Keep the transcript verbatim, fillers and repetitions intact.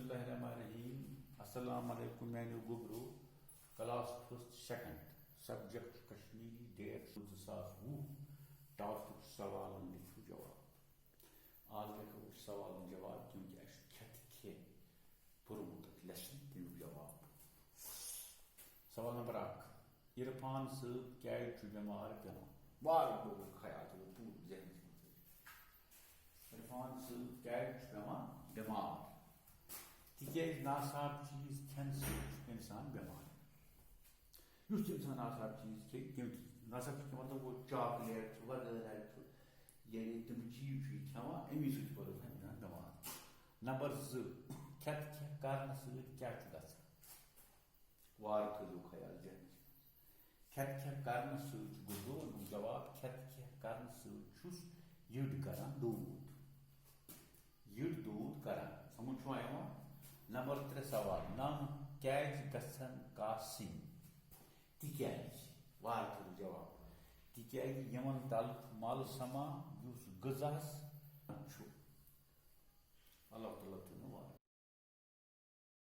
بسم اللہ الرحمن الرحیم۔ السلام علیکم میانیو گوبرو۔ Class first second, subject Kashmiri, date زٕ ساس وُہ، ٹاپک سوالن لیکھِو جواب۔ آز لیکھو أسۍ سوالن جواب، کیونکہ اَسہِ چھُ کھٮ۪تھ کھے پوٚرمُت اَتھ لیسن، تَمیُک جواب۔ سوال نمبر اکھ، عرفان صٲب کیازِ چھُ بٮ۪مار پٮ۪وان؟ وارٕ گوٚو خیال تھٲیِو پوٗرٕ ذہنَس منٛز۔ عرفان صٲب کیازِ چھُ پٮ۪وان بٮ۪مار؟ تِکیازِ ناصاف چیٖز کھٮ۪نہٕ سۭتۍ چھُ اِنسان بٮ۪مار۔ یُس تہِ اِنسان ناصاف چیٖز کھیٚیہِ، تِم چیٖز ناصاف چھِ کھٮ۪وان، تہٕ گوٚو چاکلیٹ چھُ وغیرہ چھُ، یعنی تِم چیٖز چھُ یہِ کھٮ۪وان، اَمی سۭتۍ چھُ پَتہٕ گژھان اِنسان بٮ۪مار۔ نمبر زٕ، کھٮ۪تھ کھٮ۪تھ کرنہٕ سۭتۍ کیٛاہ چھُ گژھان؟ وارٕ تھٲیِو خیال ذہنَس منٛز۔ کھٮ۪تھ کھٮ۪تھ کرنہٕ سۭتۍ چھُ گوٚو اَمیُک جواب، کھٮ۪تھ کھٮ۪تھ کرنہٕ سۭتۍ چھُس یٔڈ کران دوٗد۔ یٔڈ دوٗد کران۔ سمجھ چھُوا یِوان؟ نمبر ترٛےٚ سوال، نَم کیٛازِ گژھن کاسٕنۍ؟ تِکیٛازِ؟ وارٕ کٔرِو جواب۔ تِکیٛازِ یِمن تل مل سما یُس غذاہس